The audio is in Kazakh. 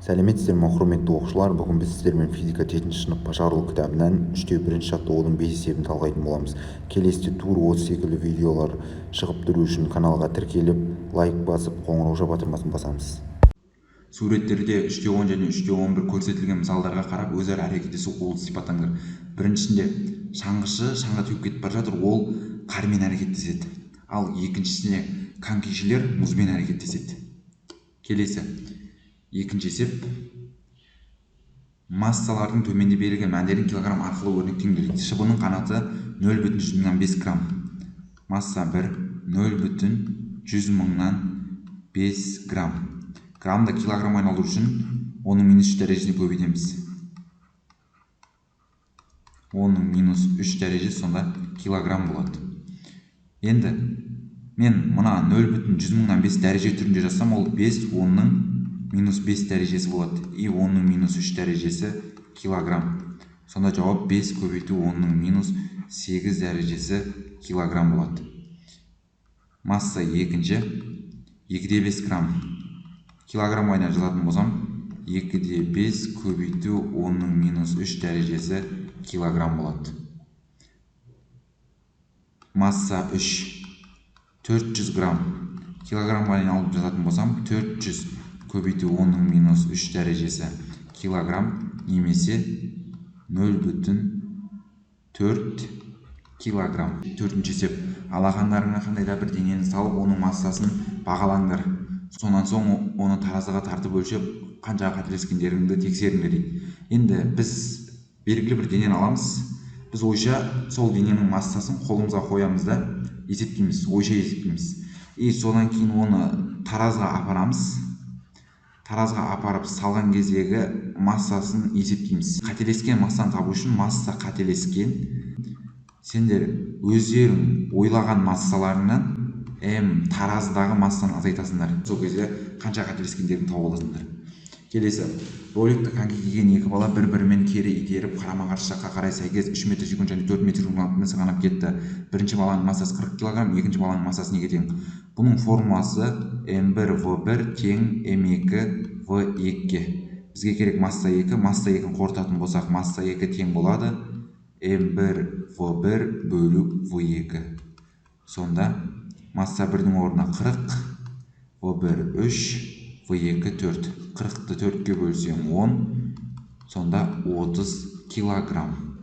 Сәлеметсіздер ме, құрметті оқушылар! Бүгін біз сіздермен физика 7-ші сынып Пожарлы кітабынан 3-1 жаттығудың 5 есебін талқылайтын боламыз. Келесіде тура осы секілді видеолар шығып тұру үшін каналға тіркеліп, лайк басып, қоңырауша батырмасын басамыз. Суреттерде 3-10 және 3-11 көрсетілген мысалдарға қарап өзара әрекеттесу құбылысын сипаттаңдар. Біріншісінде шаңғышы шаңға теуіп кетіп бара жатыр, ол қармен әрекеттеседі. Ал екіншісіне конькишілер мұзбен әрекеттеседі. Келесі екінші есеп. Массалардың төменде берілген мәндерін килограмм арқылы өрнектеңдер. Шыбынның қанаты 0,5 грамм. Масса 1 0,105 грамм. Граммды килограммға айналдыру үшін оның минус 3 дәрежесіне көбейтеміз. Оның минус 3 дәрежесі сонда килограмм болады. Енді мен мына 0,5 дәреже түрінде жазсам, ол 5 оның минус 5 дәрежесі болады. И оның минус 3 дәрежесі килограмм. Сонда жауап 5 көбейту оның минус 8 дәрежесі килограмм болады. Масса екінші 2,5 грамм. Килограмм айна жазатын болсам, 2,5 көбейту оның минус 3 дәрежесі килограмм болады. Масса 3 400 грамм. Килограммға айналып жазатын болсам, 400 көбейту оның минус 3 дәрежесі килограмм немесе 0,4 килограмм. Төртінші есеп. Алақандарыңа қандай да бір денені салып, оның массасын бағалаңдар. Сонан соң оны таразыға тартып өлшеп, қанша қателескендеріңді тексеріңдер дейді. Енді біз белгілі бір денені аламыз. Біз ойша сол дененің массасын қолымызға қоямыз да есептейміз, ойша есептейміз. И содан кейін оны таразыға апарамыз. Таразыға апарып салған кездегі массасын есептейміз. Қателескен массаны табу үшін масса қателескен сендер өздерің ойлаған массаларыңнан М таразыдағы массаны азайтасыңдар. Сол кезде қанша қателескендерін тауып аласыңдар. Келесі роликті коньки киген екі бала бір-бірімен кері итеріп, қарама-қарсы жаққа қарай сәйкес 3 метр секунд және 4 метр секундпен сырғанап кетті. Бірінші баланың массасы 40 килограмм, екінші баланың массасы неге тең? Бұның формуласы М1 В1 тең М2 В2-ге. Бізге керек масса 2, масса 2-ні қорытатын болсақ, масса 2 тең болады М1 В1 бөлу В2. Сонда масса 1-дің орнына 40, В1 3, В2 4. 40-ты 4-ке бөлсең 10, сонда 30 килограмм.